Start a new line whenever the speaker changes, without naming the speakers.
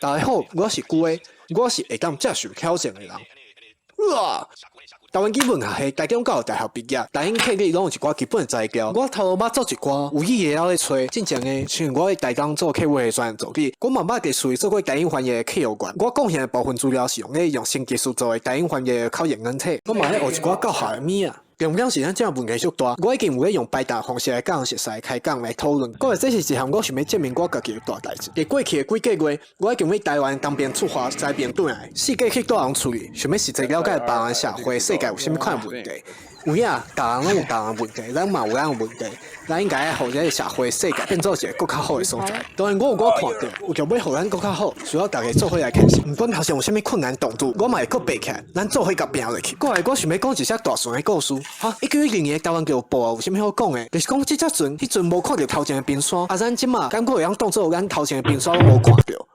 大家好，我是久的，我是會當接受挑戰的人。哇！台灣語文學系台中教育大學畢業，台英客語攏有一寡基本的材料。我頭路捌做一寡有意義的咧揣，進前的像我佇台東做客戶的專業助理，我嘛捌佇厝裡做過台英翻譯的客服員。我貢獻的部分資料是用咧用新技術做的台英翻譯的口譯軟體。我嘛咧學一寡教學的物仔。重點是咱這問題足大，我已經有咧用排答方式來佮人熟似開講來討論。過來這是一項我想欲證明我家己的大代誌。佇過去的幾個月，我已經對台灣東邊出發，西邊轉來，四界去蹛人厝裡，想欲實際了解別人社會世界有啥物款的問題。有影，逐人攏有逐人問題，咱嘛有咱的問題。咱應該愛予這个社會世界變做一个閣較好的所在。當然，我有我看著，為著欲予咱閣較好，需要大家做伙來牽手。毋管頭前有啥物困難擋住，我嘛會閣爬起來，咱做伙共拚落去。過來，我想欲講一隻大船的故事。哈，1910年的台灣叫報有啥物好講的？就是講這隻船，彼陣無看著頭前的冰山，啊，咱這馬感覺會當當做咱頭前的冰山攏無看著。